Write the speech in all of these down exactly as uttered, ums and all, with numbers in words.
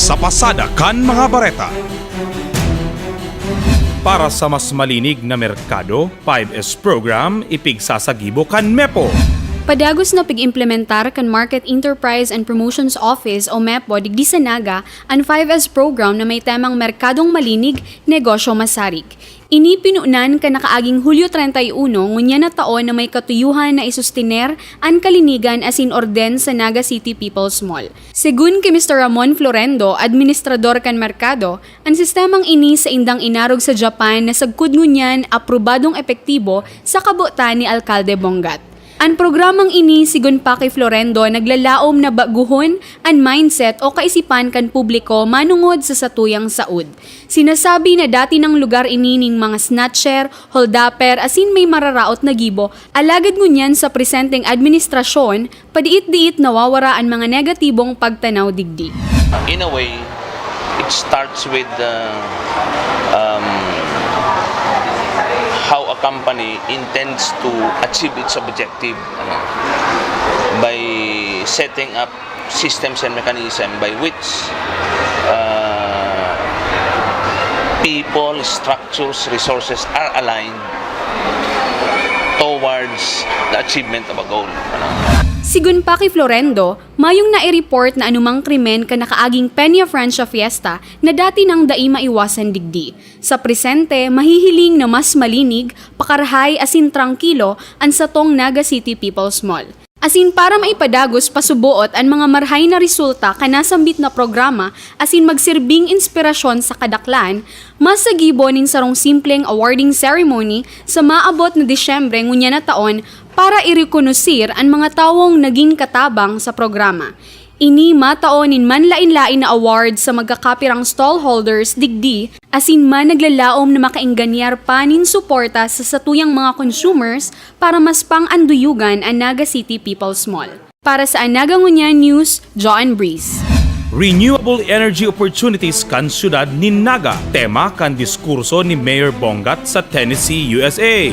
Sa pasada kan mga bareta. Para sa mas malinig na merkado, five S program, ipigsasagibo kan mepo. Padagos na pig-implementar kan Market Enterprise and Promotions Office o mepo digdi sa Naga an five S program na may temang Merkadong Malinig, Negosyo Masarig. Ini pinunan kan nakaaging Hulyo treinta y uno ngunyan na taon na may katuyuhan na isustiner an kalinigan asin orden sa Naga City People's Mall. Segun ki Mister Ramon Florendo, administrador kan merkado, an sistemang ini saindang inarog sa Japan na sagkod ngunyan aprobadong epektibo sa kabotan ni Alkalde Bongat. An programang ini, sigon pa ki Florendo, naglalaom na baguhon an mindset o kaisipan kan publiko manongod sa satuyang saod. Sinasabi na dati nang lugar ini nin mga snatcher, holdupper, asin may mararaot na gibo, alagad ngunyan sa presenteng administrasyon, padiit-diit nawawara an mga negatibong pagtanaw digdi. In a way, it starts with uh, um, how a company intends to achieve its objective, ano, by setting up systems and mechanism by which uh, people, structures, resources are aligned towards the achievement of a goal. Ano? Sigon pa ki Florendo, mayong nai-report na anumang krimen kan nakaaging Peña Francia Fiesta na dati nang dai maiwasan digdi. Sa presente, mahihiling na mas malinig, pakarahay asin trangkilo an satong Naga City People's Mall. Asin para maipadagos pasuboot an mga marhay na resulta kan nasambit na programa asin magserbing inspirasyon sa kadaklan, masagibo nin sarong simpleng awarding ceremony sa maabot na Disyembre ngunyan na taon para irekonosir an mga tawong nagin katabang sa programa. Ini matao nin manlaen-laen na award sa magkakapirang stallholders digdi asin man naglalaom na makaingganyar pa nin suporta sa satuyang mga consumers para mas pang-anduyogan an Naga City People's Mall. Para sa Anaga Ngunyan News, John Breeze. Renewable Energy Opportunities kan Siyudad nin Naga, tema kan diskurso ni Mayor Bongat sa Tennessee, U S A.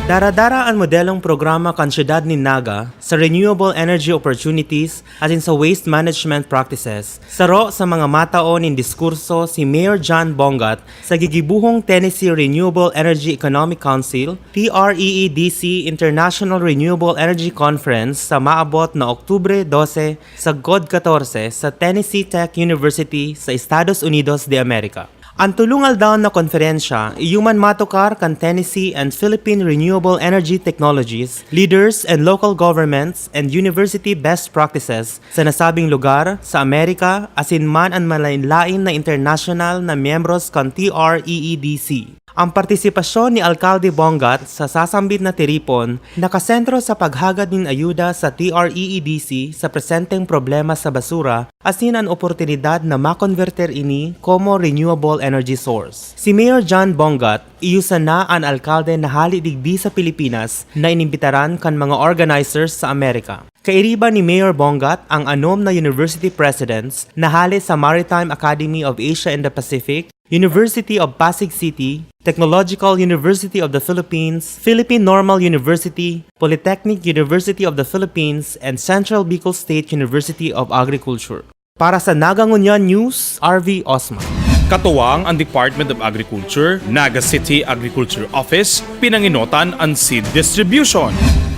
Daradara an modelong programa kan Siyudad nin Naga sa renewable energy opportunities asin sa waste management practices. Saro sa mga matao nin diskurso si Mayor John Bongat sa gigibuhong Tennessee Renewable Energy Economic Council, T R E E D C International Renewable Energy Conference sa maabot na Oktubre dose sagkod katorse sa Tennessee Tech University sa Estados Unidos de America. An tolong aldaw na konferensya iyo man matukar kan Tennessee and Philippine renewable energy technologies, leaders and local governments and university best practices sa nasabing lugar sa Amerika asin man an malain-lain na internasyonal na miyembros kan T R E E D C. Ang partisipasyon ni Alkalde Bongat sa sasambit na tiripon nakasentro sa paghagad nin ayuda sa T R E E D C sa presenteng problema sa basura asin an oportunidad na makonberter ini komo renewable energy source. Si Mayor John Bongat, iyo sana an alkalde na hale digdi sa Pilipinas na inimbitaran kan mga organizers sa Amerika. Kairiba ni Mayor Bongat ang anom na university presidents na hale sa Maritime Academy of Asia and the Pacific, University of Pasig City, Technological University of the Philippines, Philippine Normal University, Polytechnic University of the Philippines, and Central Bicol State University of Agriculture. Para sa Naga Ngunyan News, R V Osman. Katuwang ang Department of Agriculture, Naga City Agriculture Office, pinanginotan an seed distribution.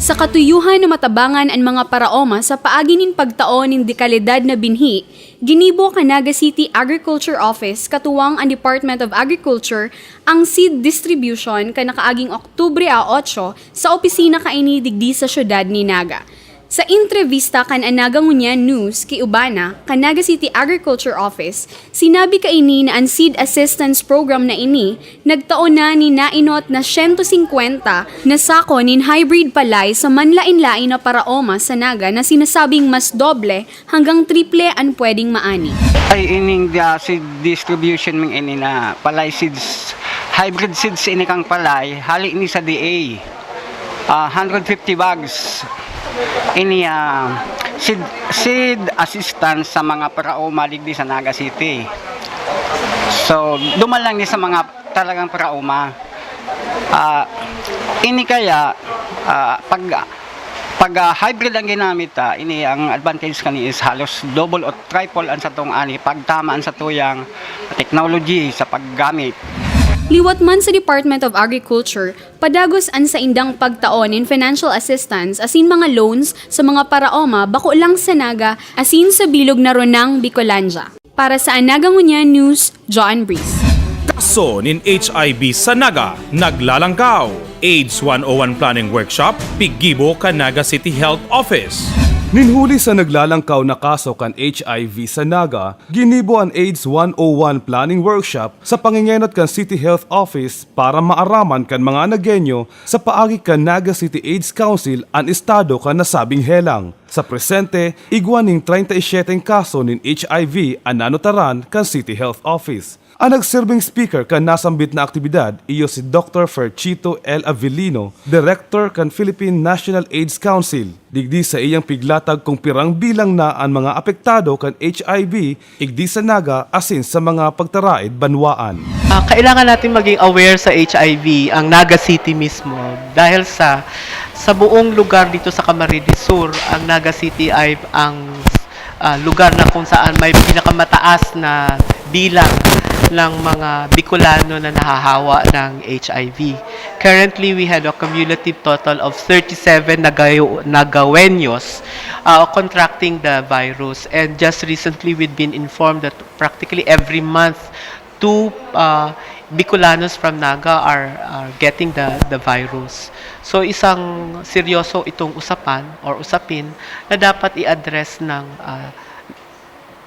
Sa katuyuhan na matabangan an mga paraoma sa paagi nin pagtao nin dekalidad na binhi, ginibo kan Naga City Agriculture Office katuwang an Department of Agriculture ang seed distribution kan nakaaging Oktubre a otso sa opisina kaini digdi sa siyudad ni Naga. Sa entrebista kan Anaga Ngunyan News ki Ubana kan Naga City Agriculture Office, sinabi kaini na an Seed Assistance Program na ini nagtao na nin nainot na siyento singkwenta na sako nin hybrid palay sa manlaen-laen na paraoma sa Naga na sinasabing mas doble hanggang triple an pwedeng maani. Ay ining ah, seed distribution ming ini na palay seeds, hybrid seeds ini kang palay, hali ni sa D A. Ah, hundred fifty bags ini ah, seed, seed assistance sa mga paraoma digdi sa Naga City. So, duman lang ni sa mga talagang paraoma. Ah, ini kaya ah, pag Pag ah, hybrid ang ginamit, ah, ini ang advantage kani is halos double o triple ang satong ani pagtama ang satuyang technology sa paggamit. Liwat man sa Department of Agriculture, padagos an saindang pagtao nin financial assistance asin mga loans sa mga paraoma bako lang sa Naga asin sa bilog na Ronang, Bicolandia. Para sa Anaga Ngunyan News, John Breeze. Kaso nin H I V sa Naga, naglalangkaw. AIDS one oh one Planning Workshop, piggibo kan Naga City Health Office. Nin huli sa naglalangkaw na kaso kan H I V sa Naga, ginibo an AIDS one oh one Planning Workshop sa pangingenot kan City Health Office para maaraman kan mga Nagueño sa paagi kan Naga City AIDS Council an estado kan nasabing helang. Sa presente, igwa ning treinta y siete kaso nin H I V an nanotaran kan City Health Office. An nagserbing speaker kan nasambit na aktibidad iyo si Doctor Ferchito L. Avellino, Director kan Philippine National AIDS Council. Digdi sa iyang piglatag kung pirang bilang na an mga apektado kan H I V, igdi sa Naga asin sa mga pagtaraed banwaan. Ah, kailangan natin maging aware sa H I V ang Naga City mismo dahil sa sa buong lugar dito sa Camarines Sur, ang Naga City ay ang ah, lugar na kung saan may pinakamataas na bilang ng mga Bicolano na nahahawa ng H I V. Currently, we had a cumulative total of thirty-seven Nagayo- Nagaweños uh, contracting the virus. And just recently, we've been informed that practically every month, two uh, Bicolanos from Naga are, are getting the, the virus. So isang seryoso itong usapan or usapin na dapat i-address ng uh,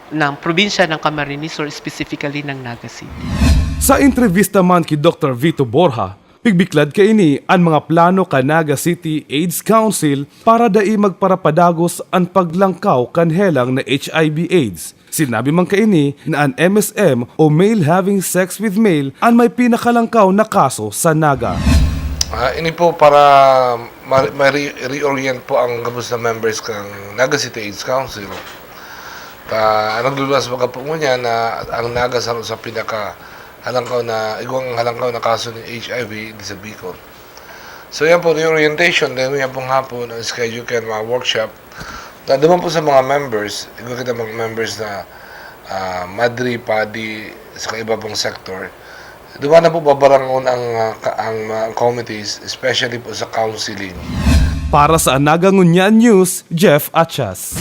ng probinsya ng Camarines Sur, specifically ng Naga City. Sa entrevista man ki Doctor Vito Borja, pigbiklad kaini an mga plano kan Naga City AIDS Council para dai magparapadagos an paglangkaw kan helang na H I V AIDS. Sinabi man kaini na an M S M o male having sex with male an may pinakalangkaw na kaso sa Naga. Ah, ini po para ma- ma-re- reorient po ang gabos na members ng Naga City AIDS Council. Ta, ang nagluluwas mga po niya na ang Naga sa, sa pinaka halangkaw na, igwang halangkaw na kaso ng H I V di sa Bicol. So yan po, reorientation, dahil yan pong hapon, ang schedule kaya mga workshop, na duman po sa mga members, igwa kita mga members na ah, madri, padi, sa iba pong sector, duman na po babarangon ang, ah, ka- ang mga committees, especially po sa counseling. Para sa Anaga Ngunyan News, Jeff Achas.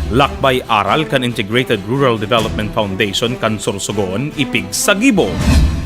Lakbay aral kan Integrated Rural Development Foundation kan Sorsogon, ipigsagibo.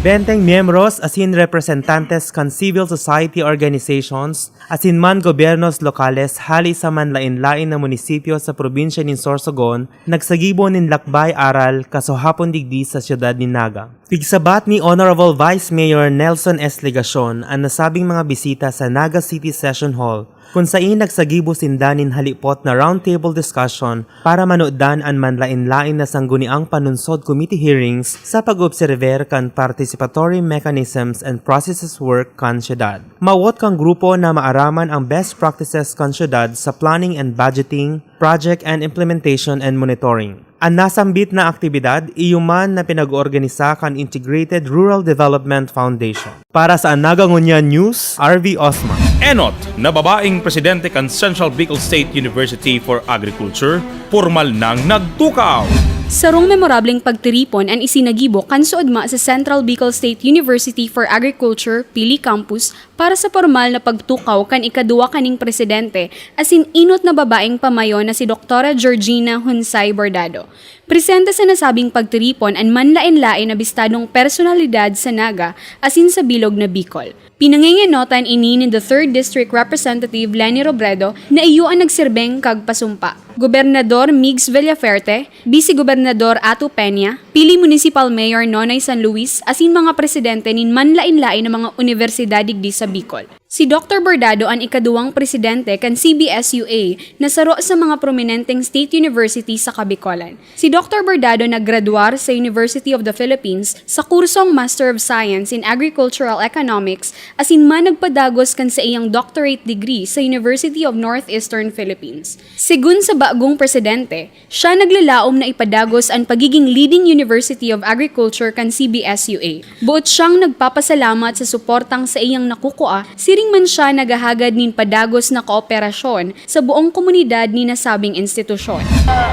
Benteng miyembros asin representantes kan civil society organizations asin man gobyernos lokales hali sa manlaen-laen na munisipyo sa probinsya nin Sorsogon nagsagibo nin lakbay aral kasuhapon digdi sa siyudad nin Naga. Pigsabat ni Honorable Vice Mayor Nelson S. Legacion an nasabing mga bisita sa Naga City Session Hall, kun sain nagsagibo sinda nin halipot na roundtable discussion para manodan an manlaen-laen na sangguniang panunsod committee hearings sa pag-observer kan participatory mechanisms and processes work kan syudad. Mawot kan grupo na maaraman ang best practices kan syudad sa planning and budgeting, project and implementation and monitoring. An nasambit na aktibidad iyo man na pinag-oorganisa kan Integrated Rural Development Foundation. Para sa Anaga Ngunyan News, R V Osma. Enot na babaeng presidente kan Central Bicol State University for Agriculture, pormal nang nagtukaw. Sarong memorableng pagtiripon an isinagibo kan suodma sa Central Bicol State University for Agriculture, Pili Campus, para sa pormal na pagtukaw kan ikaduwa kaning presidente asin enot na babaeng pamayo na si Doktora Georgina Hunsay Bordado. Presente sa nasabing pagtiripon an manlaen-laen na bistadong personalidad sa Naga asin sa bilog na Bicol. Pinangengenotan ini ni the third District Representative Leni Robredo na iyo an nagserbeng kagpasumpa. Gobernador Migs Villaferte, Vice-Gobernador Atu Peña, Pili Municipal Mayor Nonay San Luis asin mga presidente nin manlaen-laen na mga unibersidad digdi sa Bicol. Si Doktor Bordado an ikaduwang presidente kan C B S U A na saro sa mga prominenteng state university sa Kabicolan. Si Doktor Bordado naggraduar sa University of the Philippines sa kursong Master of Science in Agricultural Economics asin man nagpadagos kan saiyang doctorate degree sa University of Northeastern Philippines. Segun sa bagong presidente, siya naglalaom na ipadagos an pagiging leading University of Agriculture kan C B S U A. Boot siyang nagpapasalamat sa suportang saiyang nakukua, si man siya naghahagad nin padagos na kooperasyon sa buong komunidad ni nasabing institusyon.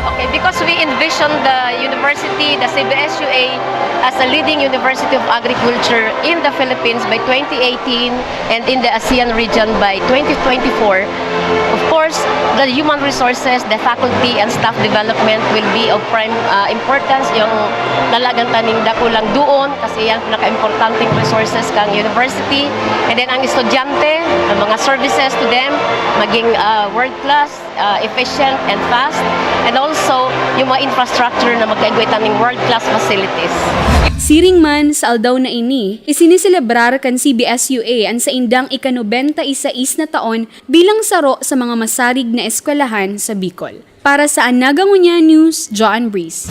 Okay, because we envision the university, the C B S U A, as a leading university of agriculture in the Philippines by twenty eighteen and in the ASEAN region by twenty twenty-four. Of course, the human resources, the faculty and staff development will be of prime uh, importance. Yung lalagan taning dakulang doon kasi yan pinaka-importanting resources kang university. And then ang estudyante, ang mga services to them, maging uh, world class, uh, efficient and fast. And also, yung mga infrastructure na magkaigway taning world class facilities. Siring man, sa aldaw na ini, isiniselebrar kan C B S U A an saindang ika-nobenta y seis na taon bilang saro sa mga masarig na eskwelahan sa Bicol. Para sa Anaga Ngunyan News, Joan Breeze.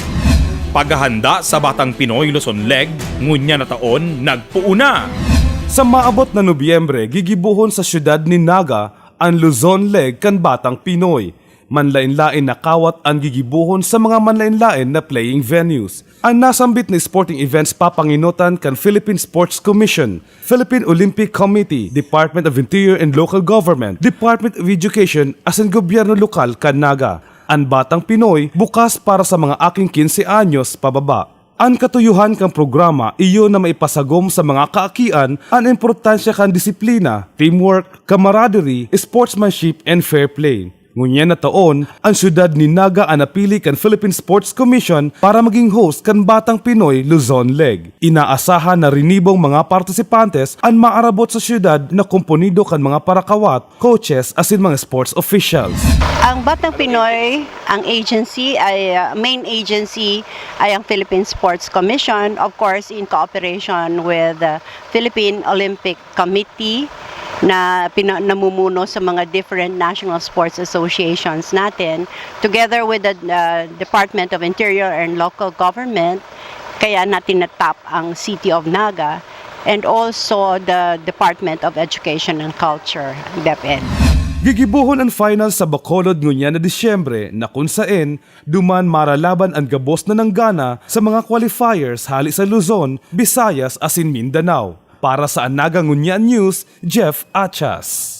Paghahanda sa Batang Pinoy Luzon Leg, ngunyan na taon, nagpoon na! Sa maabot na Nobyembre, gigibohon sa siyudad ni Naga an Luzon Leg kan Batang Pinoy. Manlaen-laen na kawat an gigibohon sa mga manlaen-laen na playing venues. An nasambit na sporting events papangenotan kan Philippine Sports Commission, Philippine Olympic Committee, Department of Interior and Local Government, Department of Education asin gobyerno lokal kan Naga. An Batang Pinoy bukas para sa mga aking quince anyos pababa. An katuyohan kan programa iyo na maipasagom sa mga kaakian an importansya kan disiplina, teamwork, camaraderie, sportsmanship, and fair play. Ngunyan na taon, an siyudad ni Naga an napili kan Philippine Sports Commission para maging host kan Batang Pinoy Luzon Leg. Inaasahan na rinibong mga partisipantes an maarabot sa siyudad na komponido kan mga parakawat, coaches asin mga sports officials. Ang Batang Pinoy, ang agency ay uh, main agency ay ang Philippine Sports Commission, of course in cooperation with the Philippine Olympic Committee na pina- namumuno sa mga different national sports associations natin, together with the uh, Department of Interior and Local Government, kaya natin natap ang City of Naga, and also the Department of Education and Culture, DepEd. Gigibohon an final sa Bacolod ngunyan na Disyembre na kun saen duman maralaban an gabos na nanggana sa mga qualifiers hali sa Luzon, Visayas asin Mindanao. Para sa Anaga Ngunyan News, Jeff Achas.